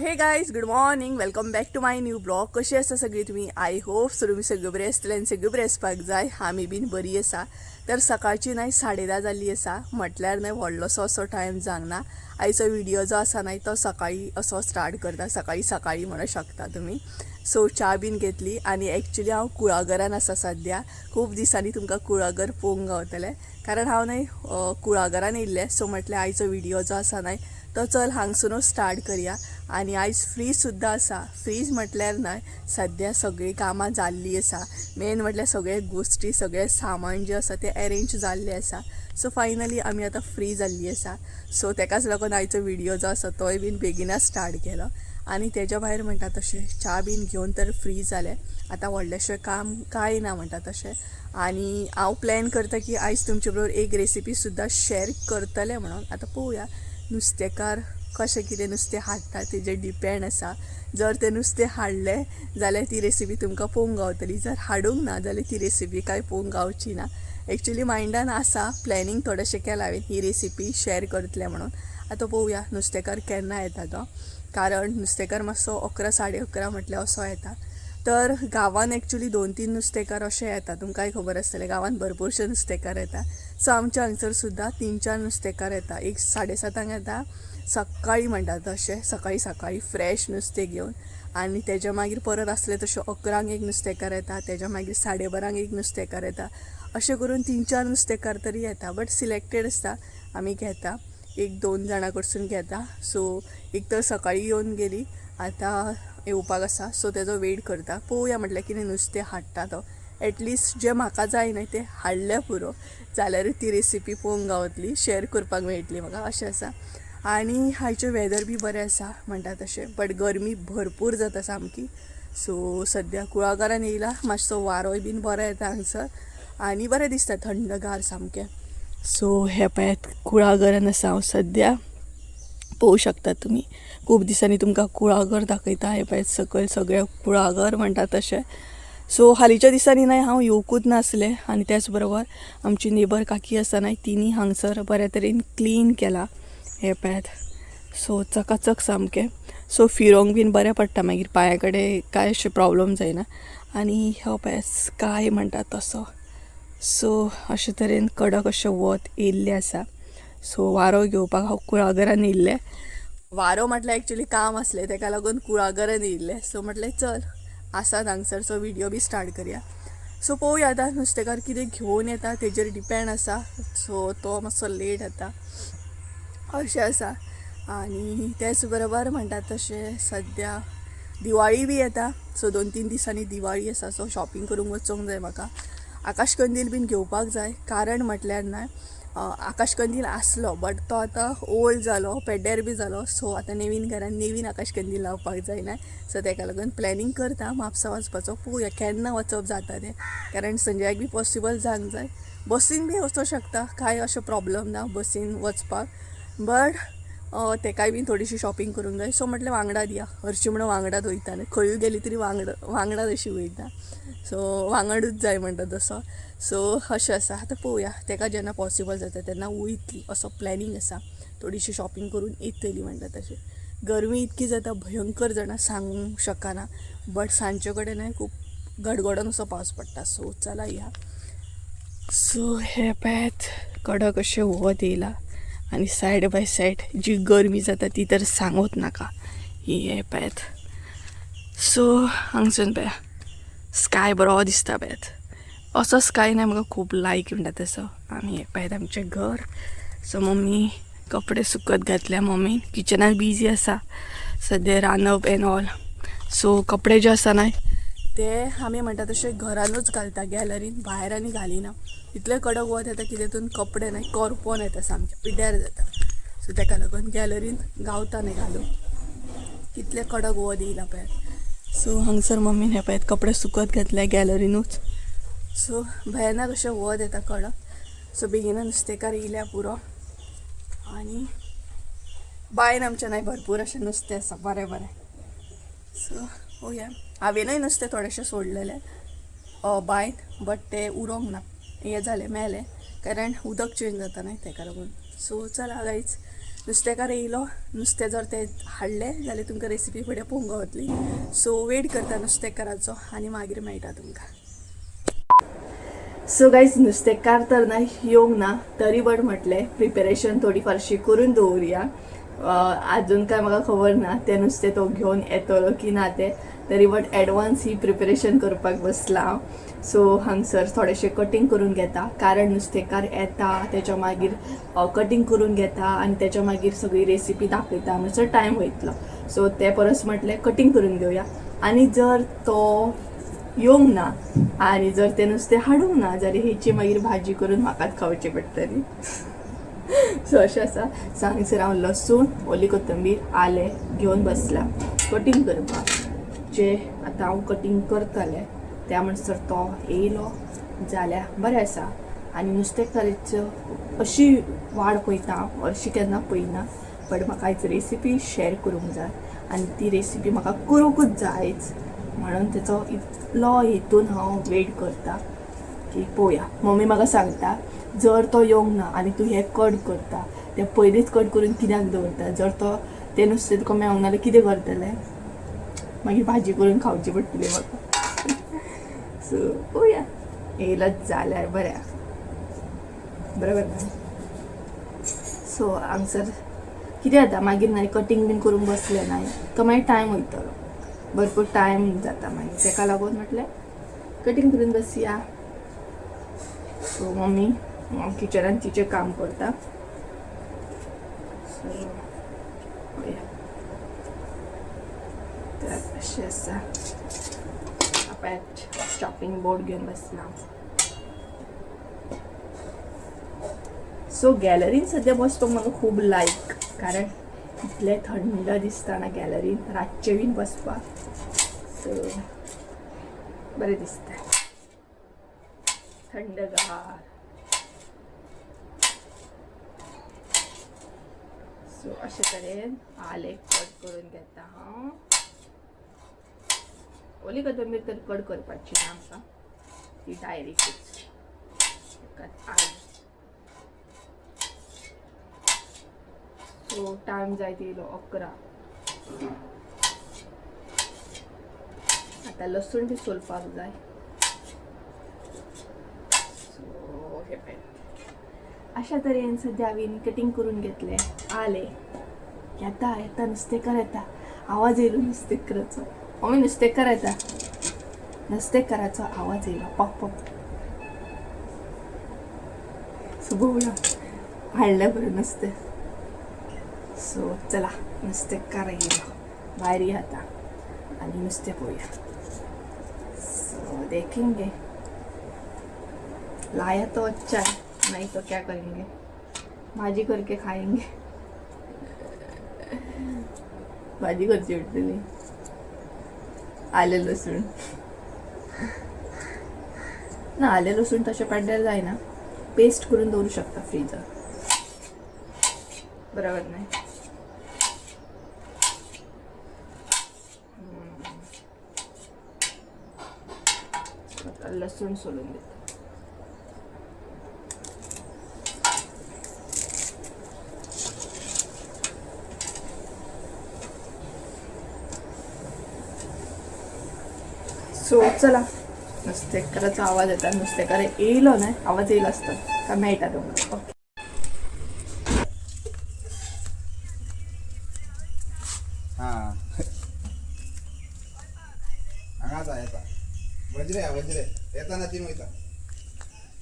Hey guys, good morning, welcome back to my new vlog. कशी आसा सगळी तुमी? I hope so तुमी सगळी बरी आसतले आनी सगळी बरी आसपाक जाय. आमी बीन बरी आसा. तर सकाळची न्हय 10:30 जाल्ली आसा, म्हटल्यार न्हय व्हडलोसो असो टायम जावंक ना. आयचो व्हिडियो जो आसा न्हय तो सकाळी असो स्टार्ट करता, सकाळी सकाळी म्हणू शकता तुमी. सो च्या बीन घेतली आनी एक्चुली हांव कुळागरान आसा सद्या. खूब दिसांनी तुमकां कुळागर पळोवंक गावतलें, कारण हांव न्हय कुळागरान येयल्लें. सो म्हटलें आयचो व्हिडियो जो आसा न्हय तो चल हांगसुनूच स्टार्ट करया. आनी आयज फ्री सुद्दां आसा. फ्रीज म्हटल्यार न्हय सद्या सगळीं कामां जाल्लीं आसा. मेन म्हटल्यार सगळे गोश्टी, सगळें सामान जें आसा तें एरेंज जाल्लें आसा. सो फायनली आमी आतां फ्री जाल्ली आसा. सो तेकाच लागून आयचो व्हिडियो जो आसा तोय बीन बेगिनच स्टार्ट केलो. आनी तेज्या भायर म्हणटा तशें च्या बीन घेवन तर फ्री जालें. आतां व्हडलेशें काम कांय ना म्हणटा तशें. आनी हांव प्लॅन करता की आयज तुमचे बरोबर एक रेसिपी सुद्दां शॅर करतलें म्हणून. आतां पळोवया नुस्तेकार कशें कितें नुस्तें हाडटा तेजेर डिपेंड आसा. जर तें नुस्तें हाडलें जाल्यार ती रेसिपी तुमकां पळोवंक गावतली, जर हाडूंक ना जाल्यार ती रेसिपी कांय पळोवंक गावची ना. एक्चुली मायंडान आसा, प्लॅनिंग थोडेशें केलां हांवें ही रेसिपी शॅर करतलें म्हणून. आतां पळोवया नुस्तेकार केन्ना येता तो, कारण नुस्तेकार मातसो 11 11:30 म्हटल्यार असो येता. तर गांवान एक्चुली 2-3 नुस्तेकार अशे येता, तुमकांय खबर आसतलें गांवान भरपूरशे नुस्तेकार येता. सो आमच्या हांगसर सुद्दां 3-4 नुस्तेकार येता. एक 7:30 येता सकाळी म्हणटा तशें, सकाळी सकाळी फ्रेश नुस्तें घेवन. आनी तेज्या मागीर परत आसले तशें 11 एक नुस्तेकार येता, तेज्या मागीर 12:30 एक नुस्तेकार येता. अशें करून 3-4 नुस्तेकार तरी येता, बट सिलेक्टेड आसता. आमी घेता 1-2 जाणां कडसून घेता. सो एक तर सकाळी येवन गेली, आतां येवपाक आसा. सो तेजो वेट करता, पळोवया म्हटल्यार कितें नुस्तें हाडटा तो. एटलिस्ट जें म्हाका जाय न्हय तें हाडलें पुरो, जाल्यारूय ती रेसिपी पळोवंक गावतली, शॅर करपाक मेळटली म्हाका, अशें आसा. आनी आयचें वेदर बी बरें आसा म्हणटा तशें, बट गरमी भरपूर जाता सामकी. सो सद्या कुळागरान येयला, मातसो वारोय बीन बरो येता हांगसर आनी बरें दिसता, थंडगार सामकें. सो हें पळयात कुळागरान आसा हांव सद्या, पळोवंक शकता तुमी. खूब दिसांनी तुमकां कुळागर दाखयता. हें पळयात सकयल सगळें कुळागर म्हणटा तशें. सो हालींच्या दिसांनी न्हय हांव येवकूच नासलें. आनी त्याच बरोबर आमची नेबर काकी आसा न्हय तिणी हांगसर बऱ्या तरेन क्लीन केला. हें पळयात, सो चकाचक सामकें. सो फिरोंक बीन बरें पडटा मागीर, पांया कडेन कांय अशें प्रॉब्लम जायना. आनी हो पळयात स्काय म्हणटा तसो. सो अशे तरेन कडक अशें वत येयल्लें आसा. सो वारो घेवपाक हांव कुळागरान येयल्लें. वारो म्हटल्यार एक्चुली काम आसलें, तेका लागून कुळागरान येयल्लें. सो म्हटलें चल आसा हांगसर, सो व्हिडियो बी स्टार्ट करया. सो पळोवया आतां नुस्तेकार कितें घेवन येता तेजेर डिपेंड आसा. सो तो मातसो लेट येता अशें आसा. आनी तेच बरोबर म्हणटा तशें सद्या दिवाळी बी येता. सो 2-3 दिसांनी दिवाळी आसा. सो शॉपिंग करूंक वचोंक जाय म्हाका, आकाश कंदील बीन घेवपाक जाय. कारण म्हटल्यार न्हय आकाश कंदील आसलो बट तो आतां ओल्ड जालो, पेड्ड्यार बी जालो. सो आतां नवीन घरान नवीन आकाश कंदील लावपाक जाय न्हय. सो तेका लागून प्लॅनिंग करता म्हापसा वचपाचो, पळोवया केन्ना वचप जाता तें, कारण संजयाक बी पॉसिबल जावंक जाय. बसीन बी वचोंक शकता, कांय अशें प्रॉब्लम ना बसीन वचपाक, बट तेकाय बीन थोडीशी शॉपिंग करूंक जाय. सो म्हटलें वांगडा दिया, हरशीं म्हणून वांगडात वयता न्हय, खंयूय गेली तरी वांगडात अशी वयता. सो वांगडूच जाय म्हणटा तसो. सो अशें आसा. आतां पळोवया तेका जेन्ना पॉसिबल जाता तेन्ना वयतली असो प्लॅनिंग आसा. थोडीशी शॉपिंग करून येतली म्हणटा तशें. गरमी इतकी जाता भयंकर जाणा, सांगूंक शकना. बट सांजचे कडेन न्हय खूब गडगडोन असो पावस पडटा. सो चला या. सो हें पळयात कडक अशें वत येयलां आनी सायड बाय सायड जी गरमी जाता ती तर सांगूच नाका. ही हें पळयात. सो हांगसून पळया स्काय बरो दिसता पळयात. असो स्काय न्हय म्हाका खूब लायक म्हणटा तसो. आनी हें पळयात आमचें घर. सो मम्मी कपडे सुकत घातल्या, मम्मी किचनान बिजी आसा सद्या रांदप एन ऑल. सो कपडे जे आसा न्हय ते आमी म्हणटा तशें घरानूच घालता, गॅलरीन, भायर आनी घालिना. इतलें कडक वत येता की तेतून कपडे न्हय करपोन येता, सामकें पिड्ड्यार जाता. सो तेका लागून गॅलरीन गावता न्हय घालूंक, कितलें कडक वत येयलां पळयात. सो हांगसर मम्मीन हें पळयात कपडे सुकत घातले गॅलरीनूच. सो भयानक अशें वत येता कडक. सो बेगिना नुस्तेकार येयल्या पुरो. आनी बांयन आमच्या न्हय भरपूर अशें नुस्तें आसा बरें बरें. सो पळोवया. हांवेनूय नुस्तें थोडेशें सोडलेलें बांयन, बट तें उरोंक ना, हें जालें मेलें, कारण उदक चेंज जाता न्हय तेका लागून. सो चला गायज, नुस्तेकार येयलो, नुस्तें जर तें हाडलें जाल्यार तुमकां रेसिपी फुडें पळोवंक गावतली. सो वेट करता नुस्तेकाराचो आनी मागीर मेळटा तुमकां. सो गायज नुस्तेकार तर ना येवंक ना, तरी बट म्हटलें प्रिपेरेशन थोडी फारशी करून दवरुया. आजून काय म्हाका खबर ना तें नुस्तें तो घेवन येतलो की ना तें, तरी बट एडवान्स ही प्रिपेरेशन करपाक बसलां हांव. सो हांगसर थोडेशें कटींग करून घेता, कारण नुस्तेकार येता तेच्या मागीर कटींग करून घेता आनी तेच्या मागीर सगळी रेसिपी दाखयता म्हणसर टायम वयतलो. सो ते परस म्हटलें कटींग करून घेवया. आनी जर तो येवंक ना आनी जर तें नुस्तें हाडूंक ना जाल्यार हेची मागीर भाजी करून म्हाकाच खावची पडटली. सो अशें आसा. सो हांगसर हांव लसूण, ओली कोथंबीर, आलें घेवन बसलां कटींग करपाक, जे आतां हांव कटींग करतलें त्या म्हणसर तो येयलो जाल्यार बरें आसा. आनी नुस्तेकाराचो अशी वाड पळयता हांव, अशी केन्ना पळयना, बट म्हाका आयज रेसिपी शेअर करूंक जाय आनी ती रेसिपी म्हाका करूंकूच जायच म्हणून तेचो इतलो हेतून हांव वेट करता की पळोवया. मम्मी म्हाका सांगता जर तो येवंक ना आनी तूं हें कट करता तें पयलींच कट करून कित्याक दवरता, जर तो तें नुस्तें तुका मेळोंक ना जाल्यार कितें करतलें, मागीर भाजी करून खावची पडटली म्हाका. सो पळोवया येयलच जाल्यार बरें, बरोबर न्हय. सो हांगसर कितें जाता मागीर न्हय कटींग बीन करूंक बसलें न्हय तो मागीर टायम वयतलो, भरपूर टायम जाता मागीर, तेका लागून म्हटलें कटींग करून बसया. सो मम्मी किचनान तिचें काम करता. सो पळोवया तर अशें आसा. आतां चॉपिंग बोर्ड घेवन बसलां. सो गॅलरीन सद्या बसपाक म्हाका खूब लायक, कारण इतलें थंड दिसता ना गॅलरीन रातचें बीन बसपाक, सो बरें दिसता, थंडगार. सो अशे तरेन आलें कट करून घेता हांव. ओली कोथंबीर तर कट करपाची ना आमकां, ती डायरेक्टूच आलें. सो टायम जायत येयलो 11. आतां लसूण बी सोलपाक जाय. सो हे पळय अशा तरेन सद्या हांवें कटींग करून घेतलें आलें. येता येता नुस्तेकार येता, आवाज येयलो नुस्तेकाराचो. मम्मी नुस्तेकार येता, नुस्तेकाराचो आवाज येयलो पॉप पॉप. सो पळोवया हाडलें बरें नुस्तें. सो चला नुस्तेकार येयलो, भायर या आतां आनी नुस्तें पळोवया. सो देखेंगे, लाया तो अच्छा है, नहीं तो क्या करेंगे, भाजी करके खाएंगे. भाजी करची पडटली आलें लसूण ना, आलें लसूण तशें पड्ड्यार जायना, पेस्ट करून दवरू शकता फ्रिजार, बरोबर न्हय. लसूण सोलून घेता. सो चला नुस्तेकाराचो आवाज येता, नुस्तेकार येयलो न्हय आवाज येयलो आसता काय मेळटा तुमकां. ओके हां हांगाच येता वज्रे वज्रे येताना तीन वयता,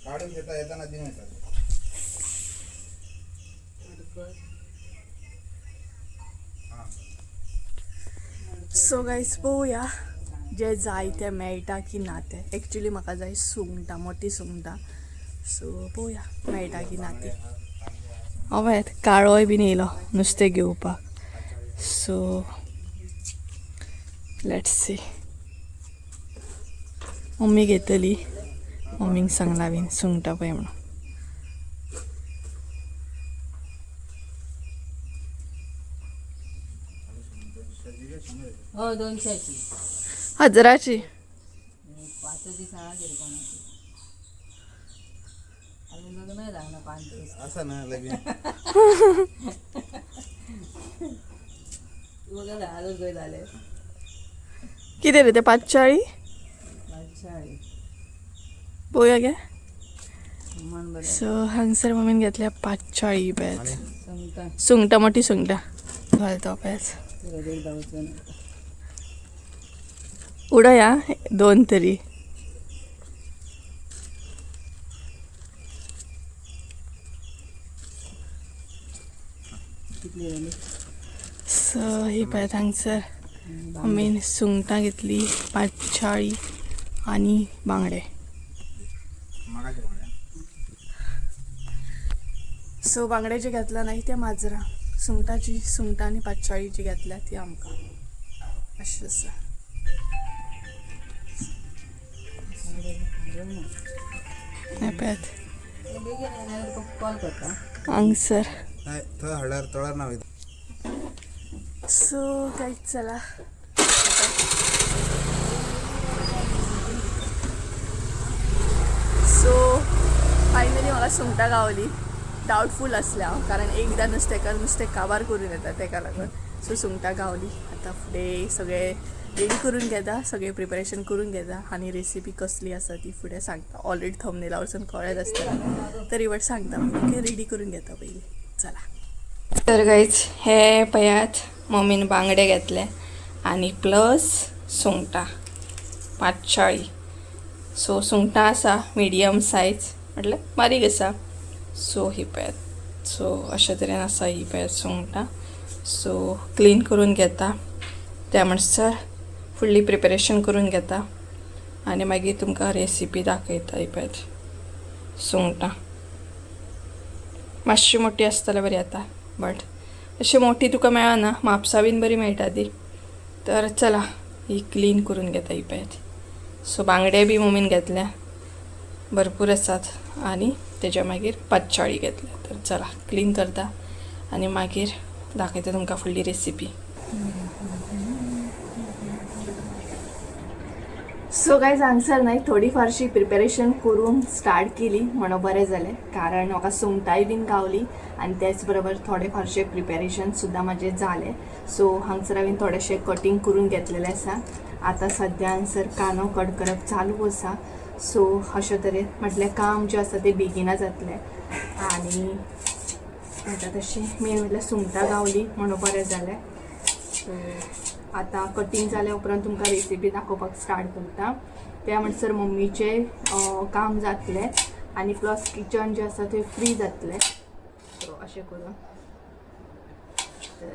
काडून घेता येताना तीन वयता. सो गायज पळोवया जे जाय तें मेळटा की ना तें. एक्चुली म्हाका जाय सुंगटां, मोटी सुंगटां. सो पळोवया मेळटा की ना ती. हय काळोय बीन येयलो नुस्तें घेवपाक. सो let's see, mummy घेतली, मम्मीक सांगलां बीन सुंगटां पळय म्हणून. हो 200ची हजराची 5 सांगा गेली कोणाची अजून लग्न जावना 5 दीस असं ना लगीन. बघा आजच गय झाले. कितें रे ते पांचचाळी? पांचशाळी. पळोवया गे. म्हण बरें. सो हांगसर मम्मीन घेतल्या पांचचाळी पळयात. सुंगटां. सुंगटां, मोठी सुंगटां घालता पळयात. तुला एकदा वचून. उडय आं दोन तरी. कितली जाली? सो ही पळयात हांगसर मम्मीन सुंगटां घेतली पांचचाळी आनी बांगडे. मागाचे बांगडे. सो बांगडे जे घेतला नाही ते माजरां, सुंगटाची सुंगटां आनी पांचचाळी जी घेतल्या ती आमकां अशें आसा. हें पळयात. बेगीन येयल्यार तुका कॉल करता. हांगसर. नाही, थंय हाडल्यार तळार ना वयता. सो कांयच चला. सो फायनली म्हाका सुंगटां गावली. डावटफूल आसलें हांव, कारण एकदां नुस्तेकार नुस्तें काबार करून येता तेका लागून. सो सुंगटां गावली. आतां फुडें सगळें रेडी करून घेता, सगळें प्रिपरेशन करून घेता आनी रेसिपी कसली आसा ती फुडें सांगता. ऑलरेडी थंबनेला वरसून कळ्ळेंच आसतलें, तरी बट सांगता. ओके, रेडी करून घेता पयलीं. चला तर गायज, हे पळयात मम्मीन बांगडे घेतले आनी प्लस सुंगटां पांचचाळी. सो सुंगटां आसा मिडियम सायज, म्हटल्यार बारीक आसा. सो ही पळयात. सो अशे तरेन आसा ही पळयात सुंगटां. सो क्लीन करून घेता, त्या म्हणसर फुडली प्रिपरेशन करून घेता आनी मागीर तुमकां रेसिपी दाखयता. ही पळयात सुंगटां मातशी मोठी आसतल्यार बरी जाता, बट अशी मोठी तुका मेळना, म्हापसा बीन बरी मेळटा ती. तर चला ही क्लीन करून घेता. ही पळयात. सो बांगडे बी मम्मीन घेतल्या भरपूर आसात आनी तेज्या मागीर पांचचाळी घेतल्या. तर चला क्लीन करता आनी मागीर दाखयता तुमकां फुडली रेसिपी. सो गायज, हांगसर न्हय थोडी फारशी प्रिपरेशन करून स्टार्ट केली म्हणून बरें जालें, कारण म्हाका सुंगटांय बीन गावली आनी तेच बरोबर थोडे फारशें प्रिपरेशन सुद्दां म्हाजें जालें. सो हांगसर हांवें थोडेशें कटींग करून घेतलेलें आसा. आतां सद्या हांगसर कांदो कट करप चालू आसा. सो अशे तरेन म्हटल्यार काम जें आसा तें बेगिना जातलें आनी म्हणटा तशें मेन म्हटल्यार सुंगटां गावली म्हणून बरें जालें. सो आतां कटींग जाल्या उपरांत तुमकां रेसिपी दाखोवपाक स्टार्ट करता. त्या म्हणसर मम्मीचें काम जातलें आनी प्लस किचन जें आसा तें फ्री जातलें. सो अशें करून तर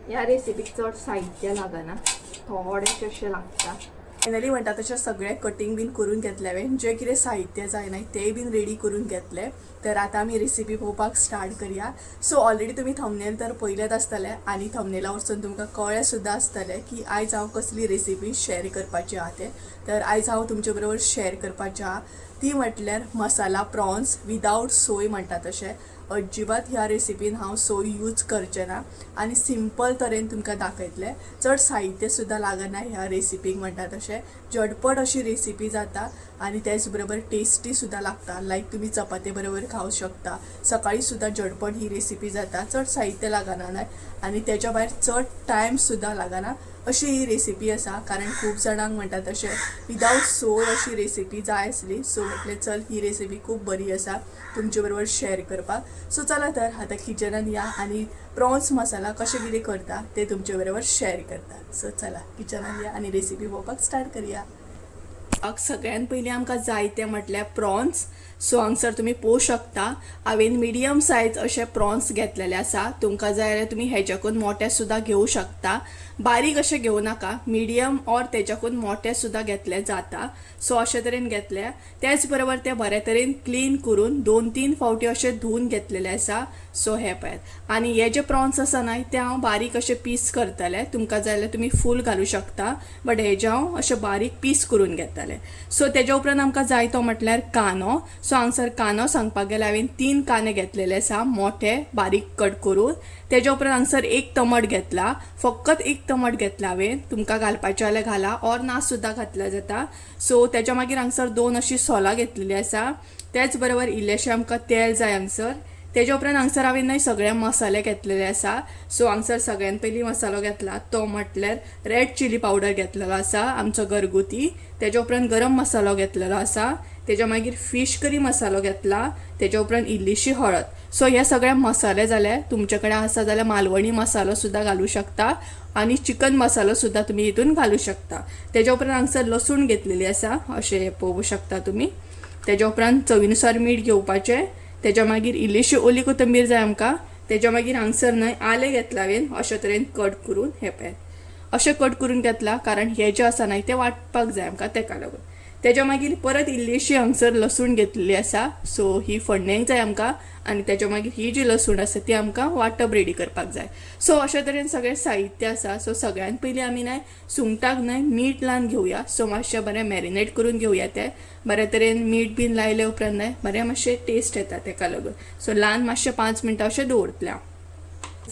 ह्या रेसिपीक चड साहित्य लागना, थोडेशें अशें लागता. फायनली म्हणटा तशें सगळें कटींग बीन करून घेतलें हांवें, जें कितें साहित्य जाय न्हय तें बीन रेडी करून घेतलें. तर आतां आमी रेसिपी पळोवपाक स्टार्ट करया. सो ऑलरेडी तुमी थंबनेल तर पळयलेंच आसतलें आनी थंबनेला वरसून तुमकां कळ्ळें सुद्दां आसतलें की आयज हांव कसली रेसिपी शेअर करपाची आहा तें. तर आयज हांव तुमचे बरोबर शेअर करपाची आहा ती म्हटल्यार मसाला प्रॉन्स विदावट सोय म्हणटा तशें. अजिबात ह्या रेसिपीन हांव सोय यूज करचें ना आनी सिंपल तरेन तुमकां दाखयतलें. चड साहित्य सुद्दां लागना ह्या रेसिपीक म्हणटा तशें. झटपट अशी रेसिपी जाता आनी तेच बरोबर टेस्टी सुद्दां लागता. लायक तुमी चपाते बरोबर खावंक शकता. सकाळी सुद्दां झटपट ही रेसिपी जाता, चड साहित्य लागना न्हय आनी तेच्या भायर चड टायम सुद्दां लागना अशी ही रेसिपी आसा. कारण खूब जाणांक म्हणटा तशें विदावट सोय अशी रेसिपी जाय आसली. सो म्हटलें चल ही रेसिपी खूब बरी आसा तुमचे बरोबर शेअर करपाक. सो चला तर आतां किचनान या आनी प्रॉन्स मसाला कशें कितें करता तें तुमचे बरोबर शेअर करता. सो चला किचनान या आनी रेसिपी पळोवपाक स्टार्ट करया. सगळ्यान पयलीं आमकां जाय तें म्हटल्यार प्रॉन्स. सो हांगसर तुमी पळोवंक शकता हांवें मिडियम सायज अशे प्रॉन्स घेतलेले आसा. तुमकां जाय जाल्यार तुमी हेच्याकून मोटे सुद्दां घेवं शकता, बारीक अशें घेवं नाका, मिडियम ऑर तेच्याकून मोटे सुद्दां घेतले जाता. सो अशे तरेन घेतले. तेच बरोबर ते बरे तरेन क्लीन करून 2-3 फावटी अशे धुवन घेतलेले आसा. सो हे पळयात. आनी हे जे प्रॉन्स आसा न्हय ते हांव बारीक अशे पीस करतलें. तुमकां जाय जाल्यार तुमी फूल घालूं शकता, बट हेजे हांव अशे बारीक पीस करून घेतलें. सो तेज्या उपरांत आमकां जाय तो म्हटल्यार कांदो. सो हांगसर कांदो सांगपाक गेल्यार हांवें 3 कांदे घेतलेले आसा मोठे बारीक कट करून. तेज्या उपरांत हांगसर 1 टमाट घेतला, फकत 1 टमाट घेतला हांवें. तुमकां घालपाचें जाल्यार घाला ऑर ना सुद्दां घातल्यार जाता. सो तेज्या मागीर हांगसर 2 अशीं सोलां घेतलेलीं आसा. तेच बरोबर इल्लेशें आमकां तेल जाय हांगसर. तेज्या उपरांत हांगसर हांवें न्हय सगळे मसाले घेतलेले आसा. सो हांगसर सगळ्यान पयलीं मसालो घेतला तो म्हटल्यार रेड चिली पावडर घेतलेलो आसा आमचो घरगुती. तेज्या उपरांत गरम मसालो घेतलेलो आसा. तेज्या मागीर फीश करी मसालो घेतला. तेज्या उपरांत इल्लीशी हळद. सो हे सगळे मसाले जाले. तुमचे कडेन आसा जाल्यार मालवणी मसालो सुद्दां घालूं शकता आनी चिकन मसालो सुद्दां तुमी हितून घालूं शकता. तेज्या उपरांत हांगसर लसूण घेतलेली आसा, अशें पळोवंक शकता तुमी. तेज्या उपरांत चवीनुसार मीठ घेवपाचें. तेज्या मागीर इल्लीशी ओली कोथंबीर जाय आमकां. तेज्या मागीर हांगसर न्हय आलें घेतलां हांवें अशे तरेन कट करून, हें पळयात अशें कट करून घेतलां, कारण हें जें आसा न्हय तें वांटपाक जाय आमकां तेका लागून. तेज्या मागीर परत इल्लीशी हांगसर लसूण घेतलेली आसा. सो ही फोडणेक जाय आमकां आनी तेज्या मागीर ही जी लसूण आसा ती आमकां वांटप रेडी करपाक जाय. सो अशे तरेन सगळें साहित्य आसा. सो सगळ्यान पयलीं आमी न्हय सुंगटाक न्हय मीठ लावन घेवया. सो मातशें बरें मॅरिनेट करून घेवया. तें बरे तरेन मीठ बीन लायले उपरांत न्हय बरें मातशें टेस्ट येता तेका लागून. सो ल्हान मातशें 5 मिनटां अशें दवरतलें हांव.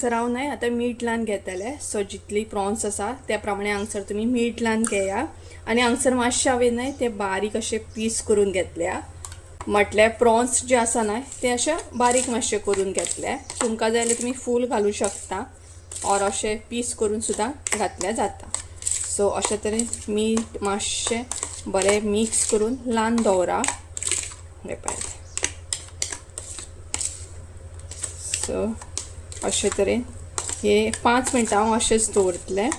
सर हांव न्हय आतां मीठ लावन घेतलें. सो जितली प्रॉन्स आसा त्या प्रमाणे हांगसर तुमी मीठ लावन घेया. आनी हांगसर मातशें हांवें न्हय ते बारीक अशे पीस करून घेतल्या. म्हटल्यार प्रॉन्स जे आसा न्हय ते अशे बारीक मातशे करून घेतले. तुमकां जाय जाल्यार तुमी फूल घालूं शकता ऑर अशे पीस करून सुद्दां घातल्यार जाता. सो अशे तरेन मीठ मातशें बरें मिक्स करून ल्हान दवरा. हें पळयात. सो अशे तरेन हे 5 मिनटां हांव अशेंच दवरतलें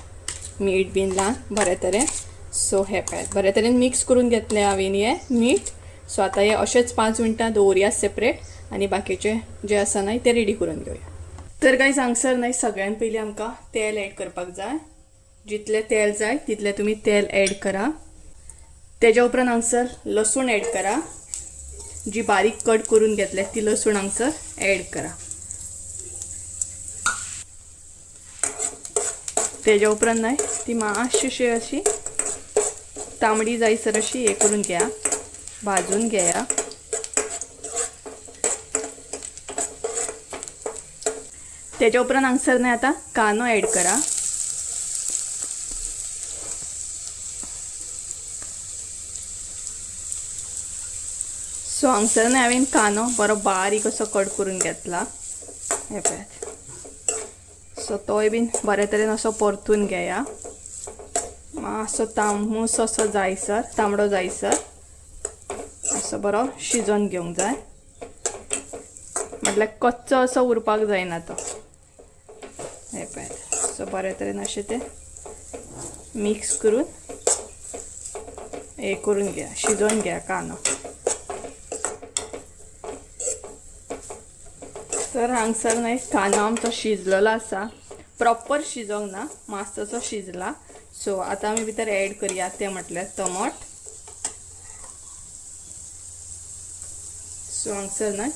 मीठ बीन लावन बरे तरेन. सो हें पळयात बरे तरेन मिक्स करून घेतलें हांवें हें मीठ. सो आतां हें अशेंच 5 मिनटां दवरया सेपरेट आनी बाकीचें जें आसा न्हय तें रेडी करून घेवया. तर गायज हांगसर न्हय सगळ्यान पयलीं आमकां तेल एड करपाक जाय. जितलें तेल जाय तितलें तुमी तेल एड करा. तेज्या उपरांत हांगसर लसूण एड करा. जी बारीक कट करून घेतल्या ती लसूण हांगसर एड करा. तेज्या उपरांत न्हय ती मातशी अशी तांबडी जायसर अशी हें करून घेया, भाजून घेया. तेज्या उपरांत हांगसर न्हय आतां कांदो एड करा. सो हांगसर न्हय हांवें कांदो बरो बारीक असो कट करून घेतला. हें पळयात. सो तोय बीन बरे तरेन असो परतून घेया. मातसो तांबूस असो जायसर, तांबडो जायसर असो बरो शिजोवन घेवंक जाय. म्हटल्यार कच्चो असो उरपाक जायना तो. हें पळयात. सो बरे तरेन अशें तें मिक्स करून हें करून घेया, शिजोवन घेया कांदो. तर हांगसर न्हय कांदो आमचो शिजलेलो आसा. प्रॉपर शिजोंक ना, मातसो शिजला. सो आतां आमी भितर एड करया तें म्हटल्यार टमाट. सो हांगसर न्हय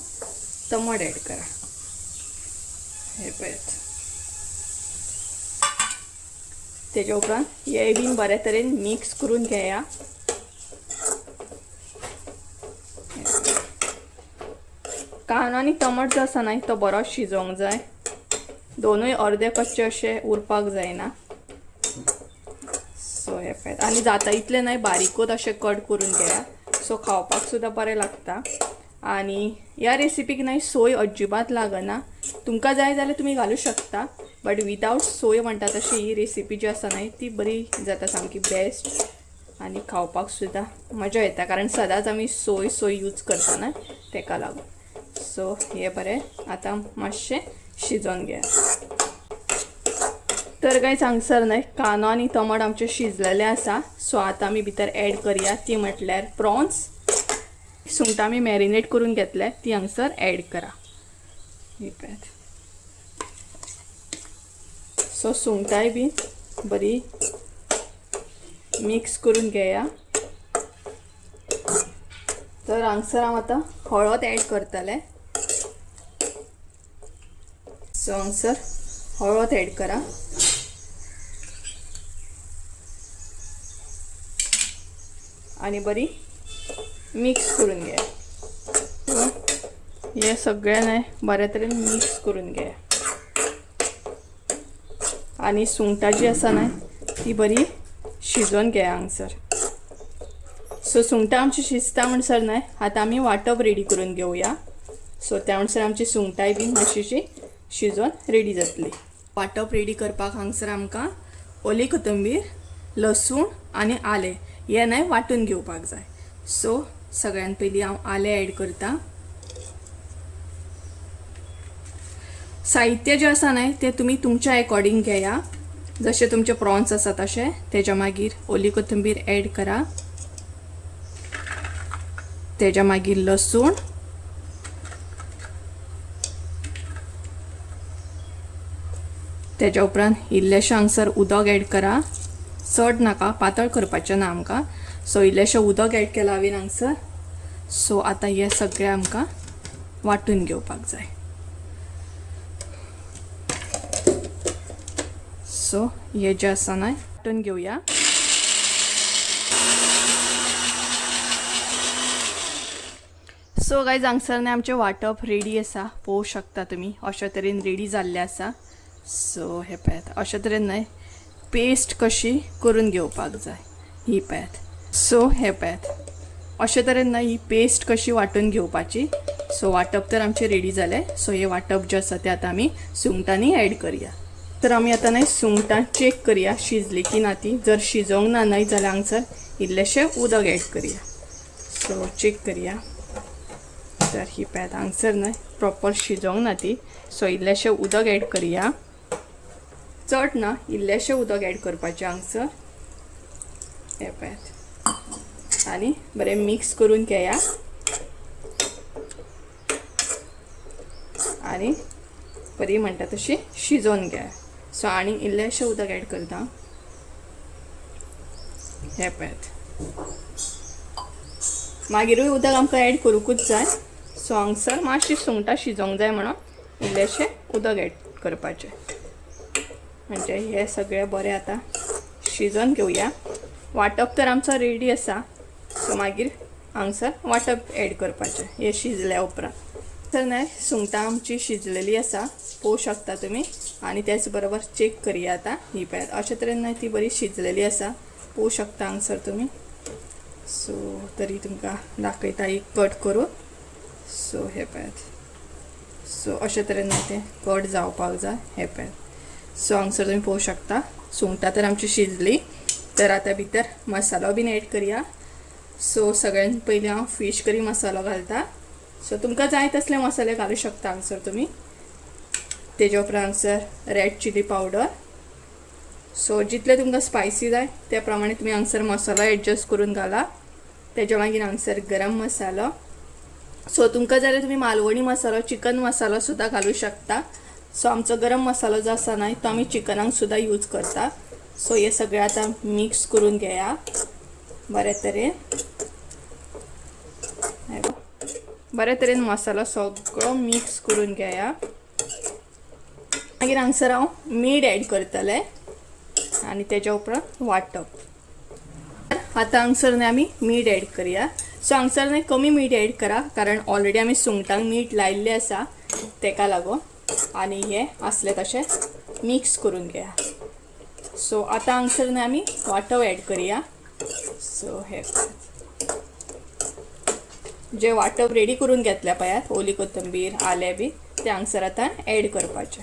टमाट एड करा. हें पळयात. तेज्या उपरांत हें बीन बरे तरेन मिक्स करून घेया. कांदो आनी टमाट जो आसा न्हय तो बरो शिजोवंक जाय. दोनूय अर्दे कच्चे अशे उरपाक जायना. सो हें पळयात. आनी जाता इतलें न्हय बारीकूच अशें कट करून घेया. सो खावपाक सुद्दां बरें लागता. आनी ह्या रेसिपीक न्हय सोय अजिबात लागना. तुमकां जाय जाल्यार तुमी घालूं शकता, बट विदावट सोय म्हणटा तशी ही रेसिपी जी आसा न्हय ती बरी जाता, सामकी बेस्ट. आनी खावपाक सुद्दां मजा येता, कारण सदांच आमी सोय सोय यूज करता न्हय तेका लागून. सो हें बरें आतां मातशें शिजोवन घेया. तर गायज हांगसर न्हय कांदो आनी टमाट आमचे शिजलेले आसा. सो आतां आमी भितर एड करया ती म्हटल्यार प्रॉन्स. सुंगटां आमी मॅरिनेट करून घेतले ती हांगसर एड करा. ही पळयात. सो सुंगटांय बी बरी मिक्स करून घेया. तर हांगसर हांव आतां हळद एड करतलें. सो हांगसर हळद एड करा. आनी बरी मिक्स करून घेया. हे सगळें न्हय बरे तरेन मिक्स करून घेया. आनी सुंगटां जी आसा न्हय ती बरी शिजोवन घेया हांगसर. सो सुंगटां आमची शिजता म्हणसर न्हय आतां आमी वांटप रेडी करून घेवया. सो त्या म्हणसर आमची सुंगटांय बीन मातशीं शिजोवन रेडी जातली. वांटप रेडी करपाक हांगसर आमकां ओली कोथंबीर, लसूण आनी आलें हें न्हय वांटून घेवपाक जाय. सो सगळ्यान पयलीं हांव आलें एड करता. साहित्य जें आसा न्हय तें तुमी तुमच्या एकॉर्डिंग घेया, जशे तुमचे प्रॉन्स आसा तशें. तेज्या मागीर ओली कोथंबीर एड करा, तेज्या मागीर लसूण, तेज्या उपरांत इल्लेशें हांगसर उदक एड करा. चड नाका, पातळ करपाचें ना आमकां. सो इल्लेशें उदक एड केलां हांवें हांगसर. सो आतां हें सगळें आमकां वांटून घेवपाक जाय. सो हे जें आसा न्हय वांटून घेवया. सो गायज हांगसर न्हय आमचें वांटप रेडी आसा, पळोवंक शकता तुमी अशे तरेन रेडी जाल्लें आसा. सो हे पळयात अशे तरेन न्हय पेस्ट कशी करून घेवपाक जाय ही पळयात. सो हे पळयात अशे तरेन न्हय ही पेस्ट कशी वांटून घेवपाची. सो वांटप तर आमचें रेडी जालें. सो हें वांटप जें आसा तें आतां आमी सुंगटांनी एड करया. तर आमी आतां न्हय सुंगटां चॅक करया शिजली की ना ती. जर शिजोवंक ना न्हय जाल्यार हांगसर इल्लेशें उदक एड करया. सो चॅक करया. तर ही पळयात हांगसर न्हय प्रॉपर शिजोवंक ना ती. सो इल्लेशें उदक एड करया, चड ना, इल्लेशें उदक एड करपाचें हांगसर. हें पळयात आनी बरें मिक्स करून घेया आनी बरी म्हणटा तशी शिजोवन घेया. सो आनी इल्लेशें उदक एड करता. हें पळयात मागीरूय उदक आमकां एड करूंकूच जाय. सो हांगसर मातशी सुंगटां शिजोवंक जाय म्हणून इल्लेशें उदक एड करपाचें. म्हणजे हे सगळें बरें आतां शिजोवन घेवया. वांटप तर आमचो रेडी आसा. सो मागीर हांगसर वांटप एड करपाचें हें शिजल्या उपरांत. तर न्हय सुंगटां आमची शिजलेली आसा, पळोवंक शकता तुमी. आनी तेच बरोबर चॅक करया आतां. ही पळयात अशे तरेन न्हय ती बरी शिजलेली आसा, पळोवंक शकता हांगसर तुमी. सो तरी तुमकां दाखयता एक कट करून. सो हे पळयात. सो अशे तरेन न्हय तें कट जावपाक जाय. हे पळयात. सो हांगसर तुमी पळोवंक शकता सुंगटां तर आमची शिजली. तर आतां भितर मसालो बीन एड करया. सो सगळ्यान पयलीं हांव फीश करी मसालो घालता. सो तुमकां जाय तसले मसाले घालूं शकता हांगसर तुमी. तेज्या उपरांत हांगसर रेड चिली पावडर. सो जितले तुमकां स्पायसी जाय त्या प्रमाणे तुमी हांगसर मसालो एडजस्ट करून घाला. तेज्या मागीर हांगसर गरम मसालो. सो तुमकां जाल्यार तुमी मालवणी मसालो, चिकन मसालो सुद्दां घालूं शकता. सो आमचो गरम मसालो जो आसा न्हय तो आमी चिकनाक सुद्दां यूज करता. सो हे सगळें आतां मिक्स करून घेया बरे तरेन. बरे तरेन मसालो सगळो मिक्स करून घेया. मागीर हांगसर हांव मीठ एड करतलें आनी तेज्या उपरांत वांटप. आतां हांगसर न्हय आमी मीठ एड करया. सो हांगसर न्हय कमी मीठ एड करा, कारण ऑलरेडी आमी सुंगटांक मीठ लायिल्लें आसा तेका लागून. आनी हें आसलें तशें मिक्स करून घेया. सो आतां हांगसर न्हय आमी वांटप एड करया. सो हे जे वांटप रेडी करून घेतल्या पळयात, ओली कोथंबीर, आलें बी, तें हांगसर आतां एड करपाचें.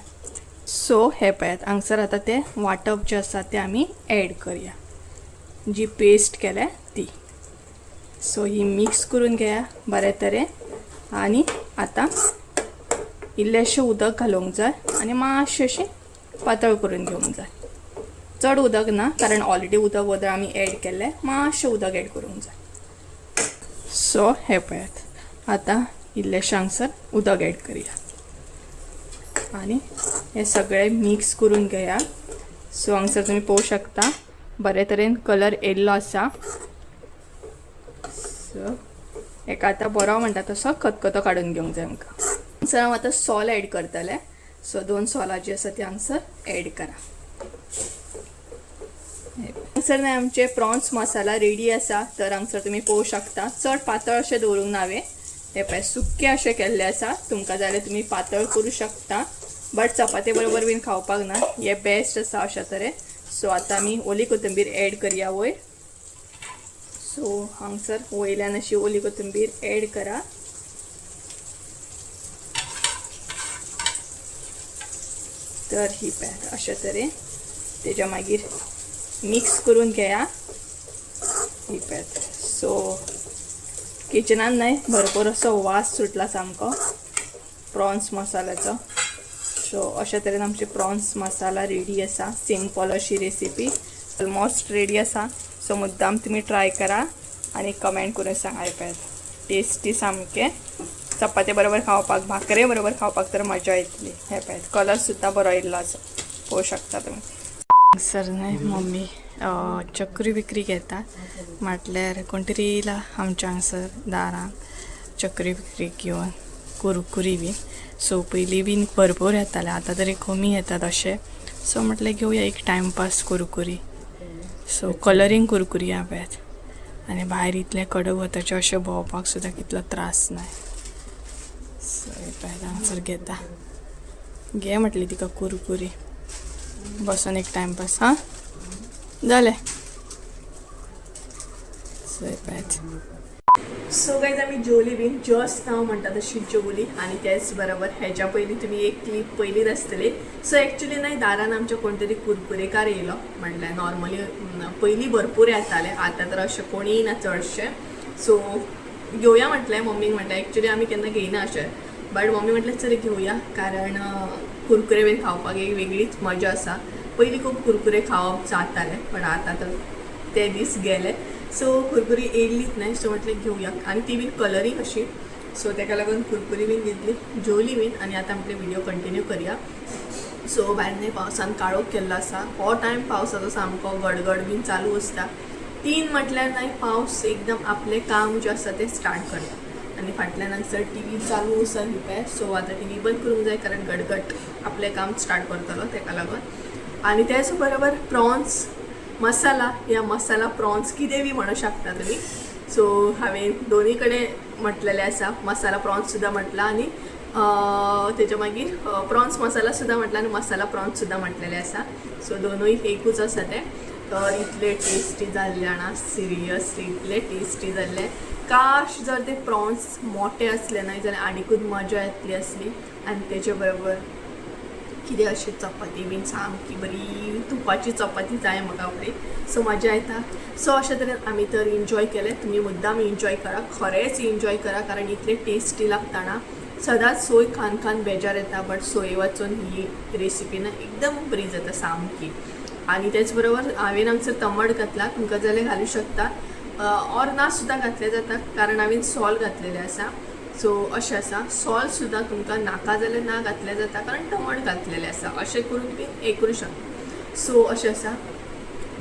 सो हे पळयात हांगसर आतां तें वांटप जें आसा तें आमी एड करया, जी पेस्ट केल्या ती. सो ही मिक्स करून घेया बरे तरेन. आनी आतां इल्लेशें उदक घालूंक जाय आनी मातशें अशें पातळ करून घेवंक जाय. चड उदक ना, कारण ऑलरेडी उदक वदळ आमी एड केल्लें. मातशें उदक एड करूंक जाय. सो हे पळयात आतां इल्लेशें हांगसर उदक एड करया आनी हें सगळें मिक्स करून घेया. सो हांगसर तुमी पळोवंक शकता बरे तरेन कलर येयल्लो आसा. सो हेका आतां बरो म्हणटा तसो खतखतो काडून घेवंक जाय आमकां. हांगसर हांव आतां सोल एड करतलें. सो 2 सोलां जीं आसा ती हांगसर एड करा. हांगसर न्हय आमचे प्रॉन्स मसाला रेडी आसा. तर हांगसर तुमी पळोवंक शकता चड पातळ अशें दवरूंक ना हांवें. हे पळय सुकें अशें केल्लें आसा. तुमकां जाल्यार तुमी पातळ करूं शकता, बट चपाते बरोबर बीन खावपाक ना, हे बेस्ट आसा अशा तरेन. सो आतां आमी ओली कोथंबीर एड करया वयर. सो हांगसर वयल्यान अशी ओली कोथंबीर एड करा. तर ही पळयात अशे तरेन तेज्या मागीर मिक्स करून घेया. ही पळयात, सो किचनान न्हय भरपूर असो वास सुटला सामको प्रॉन्स मसाल्याचो. सो अशा तरेन आमची प्रॉन्स मसाला रेडी आसा. सिंपल अशी रेसिपी ऑलमोस्ट रेडी आसा. सो मुद्दाम तुमी ट्राय करा आनी कमेंट करून सांगा. पळयात, टेस्टी सामकें. चपाती बरोबर खावपाक, भाकरे बरोबर खावपाक तर मजा येतली. हे पळयात, कलर सुद्दां बरो येयल्लो आसा, पळोवंक शकता तुमी. सर न्हय मम्मी चकरी बिकरी घेता. म्हटल्यार कोण तरी येयला आमच्या हांगसर दारान चकरी बिकरी घेवन, कुरकुरी बीन. सो पयलीं बीन भरपूर येताले, आतां तरी कमी येतात अशे. सो म्हटलें घेवया एक टायमपास कुरकुरी. सो कलरींग कुरकुरी आहा पळयात. आनी भायर इतलें कडक वताचें, अशें भोंवपाक सुद्दां कितलो त्रास नाय. सो हे पळयात, हांगसर घेता. घे म्हटली तिका कुरकुरी, बसून एक टायमपास. हां, जालें. सो हे पळयात. सो गायज, आमी जेवली बीन, जस्ट नाव म्हणटा तशी जेवली. आनी तेच बरोबर हेच्या पयलीं तुमी एक क्लीप पयलीच आसतली. सो एक्चुली न्हय दारान आमच्या कोण तरी कुरकुरेकार येयलो. म्हणल्यार नॉर्मली पयलीं भरपूर येताले, आतां तर अशें कोणीय ना चडशे. सो घेवया म्हटलें मम्मीक. म्हटलें, एक्चुली आमी केन्ना घेयना अशें, बट मम्मी म्हटलें चल घेवया, कारण कुरकुरे बीन खावपाक एक वेगळीच मजा आसा. पयलीं खूब कुरकुरे खावप जातालें, पण आतां तर ते दीस गेले. सो कुरकुरी येयल्लीच न्हय, सो म्हटलें घेवया, आनी ती बीन कलरींग अशी. सो तेका लागून कुरकुरी बीन घेतली, जेवली बीन आनी आतां म्हटलें व्हिडिओ कंटिन्यू करया. सो भायर न्हय पावसान काळोख केल्लो आसा. हो टायम पावसाचो सामको गडगड बीन चालू आसता. 3 म्हटल्यार न्हय पावस एकदम आपलें काम जें आसा तें स्टार्ट करता. आनी फाटल्यान हांगसर टीवी चालू आसा ही पळय. सो आतां टीवी बंद करूंक जाय, कारण गडगड आपलें काम स्टार्ट करतलो तेका लागून. आनी तेच बरोबर प्रॉन्स मसाला या मसाला प्रॉन्स कितें बी म्हणू शकता तुमी. सो हांवें दोनी कडेन म्हटलेलें आसा. मसाला प्रॉन्स सुद्दां म्हटलां आनी तेच्या मागीर प्रॉन्स मसाला सुद्दां म्हटला आनी मसाला प्रॉन्स सुद्दां म्हटलेलें आसा. सो दोनूय एकूच आसा तें. तर इतले टेस्टी जाल्ले जाणा, सिरियसली इतले टेस्टी जाल्ले. काश जर ते प्रॉन्स मोठे आसले न्हय जाल्यार आनिकूच मजा येतली आसली. आनी तेचे बरोबर कितें अशी चपाती बीन, सामकी बरी तुपाची चपाती जाय म्हाका बरी. सो मजा येता. सो अशे तरेन आमी तर एन्जॉय केलें. तुमी मुद्दाम एन्जॉय करा, खरेंच एन्जॉय करा, कारण इतले टेस्टी लागता ना. सदांच सोय खान खान बेजार येता, बट सोय वाचून ही रेसिपी ना एकदम बरी जाता सामकी. आनी तेच बरोबर हांवें हांगसर तमड घातला. तुमकां जाल्यार घालूं शकता ऑर ना सुद्दां घातलें जाता, कारण हांवें सोल घातलेलें आसा. सो अशें आसा. सोल सुद्दां तुमकां नाका जाल्यार ना घातलें जाता, कारण टमाट घातलेलें आसा. अशें करून तुमी हें करूं शकता. सो अशें आसा.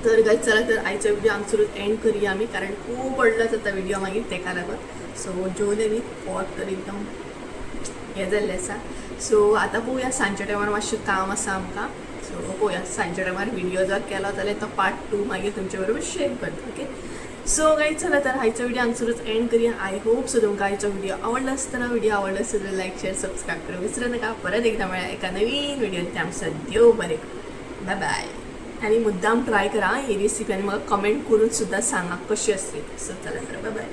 तर गायज, चला तर आयचो व्हिडिओ हांगसरूच एंड करया आमी, कारण खूब व्हडलो जाता व्हिडिओ मागीर तेका लागून. सो जेवले न्ही, पोट तर एकदम हें जाल्लें आसा. सो आतां पळोवया, सांजच्या टायमार मातशें काम आसा आमकां. सो पळोवया, सांजच्या टायमार व्हिडिओ जर केलो जाल्यार तो पार्ट 2 मागीर तुमचे बरोबर शेअर करता. ओके, सो गायज, चला तर आयचो व्हिडिओ हांगसरूच एंड करया. I hope so तुमकां आयचो व्हिडिओ आवडलो आसतना. व्हिडिओ आवडलो आसत जाल्यार लायक, शेअर, सबस्क्रायब करूंक विसरू नका. परत एकदा मेळ्ळा एका नवीन व्हिडिओ. त्या सद्यो बरें, बाय बाय. आनी मुद्दाम ट्राय करा ही रेसिपी आनी म्हाका कमेंट करून सुद्दां सांगा कशी आसली. सो चला तर, बाय बाय.